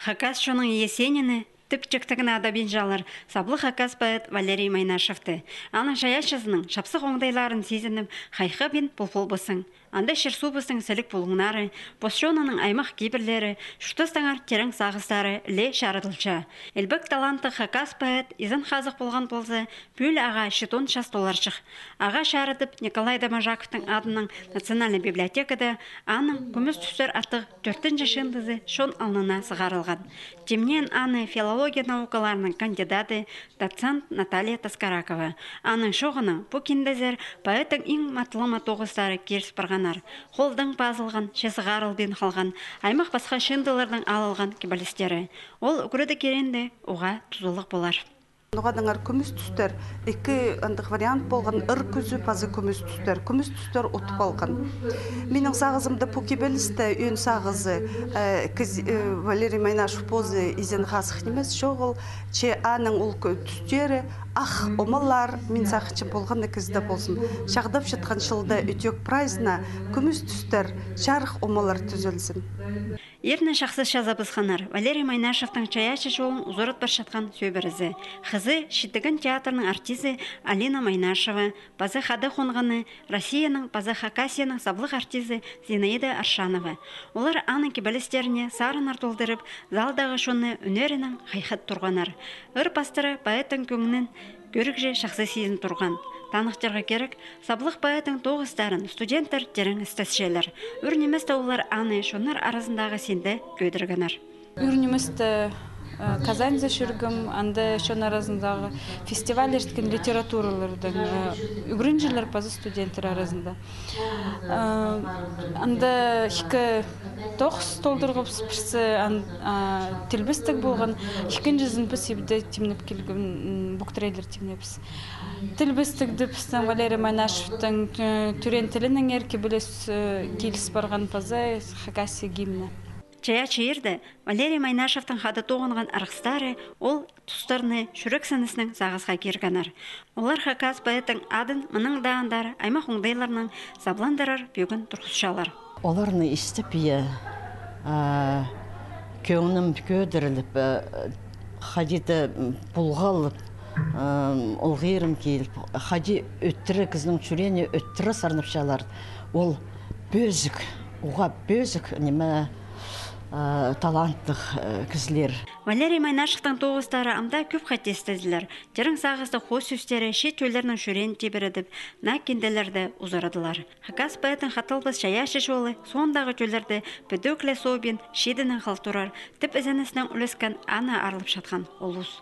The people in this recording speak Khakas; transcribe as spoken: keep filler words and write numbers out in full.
Хакас чонның Есенины тіп тиктігін адабинчалар саблығ хакас поэт Валерий Майнашевті. Аның чайаачызының чапсых оңдайларын сизініп, хайхабин пол полбассың. Анда чир-суубыстың сіліг пулуңнары, пос чонының аймах кибірлері, чуртастаңар тирең сағыстары ле чарыдылча. Илбек талантлығ хакас поэт изен-хазых полған полза, пӱӱл ағаа читон час толарҷых. Ағаа чарыдып, Николай Доможаковтың адынаң Национальный библиотекада аның «Кӱмӱс тӱстер» аттығ тӧртінҷі чыындызы чон алнына сығарылған. Тимнеен аны филология наукаларының кандидаты, доцент Наталья Таскаракова. Аның чооғынаң, пу киндезер поэттің иң матылыма тоғыстары киліс парғаннар: холдаң пазылған, че сығарылбин халған, аймах-пасха чыындылардаң алылған кибелістері. Ол ӱгредіг киреенде уғаа тузалығ полар. Ноға даңар «Кӱмӱс тӱстер», ікі андағ вариант полған: «Ыр кӱзі» паза «Кӱмӱс тӱстер». «Кӱмӱс тӱстер» утып алған. Минің сағызымда пу кибелісте ӧӧн сағызы, э, кіз-, э, Валерий Майнашев позы изен-хазых нимес, чоғыл, че аның ол кӱ-, тӱстері ах омалар, мин сағынчам, полған на кізіде ползын. Чағдап чатхан чылда ӧтӧк прайзына «Кӱмӱс тӱстер», чарых омалар тӱзелзін. Ирні чахсы чазабысханнар Валерий Майнашевтің чайаачы чолын узаратпарчатхан сӧбірезі. Хызы читіген театрның артизі Алина Майнашева, паза хада хонғаны Россияның паза Хакасияның саблығ артизі Зинаида Аршанова. Олар аның кибелістеріне сарыннар толдырып, залдағы чонны ӱннерінең хайхат турғаннар. Ыр пастыра поэттің кӧңнін кӧрігҷі чахсы сизін турған. Таныхтирға кирек, саблығ поэттің тоғыстарын студенттер тирең істесчелер. Ӱр ниместе олар аны чоннар аразындағы синде кӧдіргеннер. Ӱр ниместе, э, Казаньза чӧргем, анда чон аразындағы фестиваль ирткен литературалардаң, э, ӱгренҷілер паза студенттер аразында. Э, анда ікі тоғыс толдырғабыс, пірсі ан-, а, тілбестіг полған, ікінҷізін піс ибде тимнеп килгем, м, буктрейлер тимнебіс. Тілбестігде пістің Валерий Майнашевтің тӱ-, тӧреен тілінеңер кибеліс, э, киліс парған паза Хакасия гимні. Чайаачы ирде Валерий Майнашевтің хада тоғынған арғыстары ол тустарны чӱрексініснең сағысха киргеннер. Олар хакас поэттің адын мынаң даа андар аймах оңдайларнаң сабландырар пӧгін турғысчалар. Оларны истіп, я, а, кӧңнім кӧдіріліп, а, хайди-да, м, пулғалып, а, олғирым киліп, хайди ӧттіре кізінің чӱреене ӧттіре сарнапчалар. Ол пӧзік, уғаа пӧзік, ниме, а, талантлығ, а, кізілер. Валерий Майнашевтің тоғыстары амды кӧп хати істезілер. Тирең сағыстығ хоос сӧстері чиит тӧллернің чӱреен тибіредіп, наа кинделерде узарадылар. Хакас поэттің хаталбас чайаачы чолы соондағы тӧллерде педагог ле сообин чидінең хал турар тіп ізеніснең ӱлескен аны аарлапчатхан улус.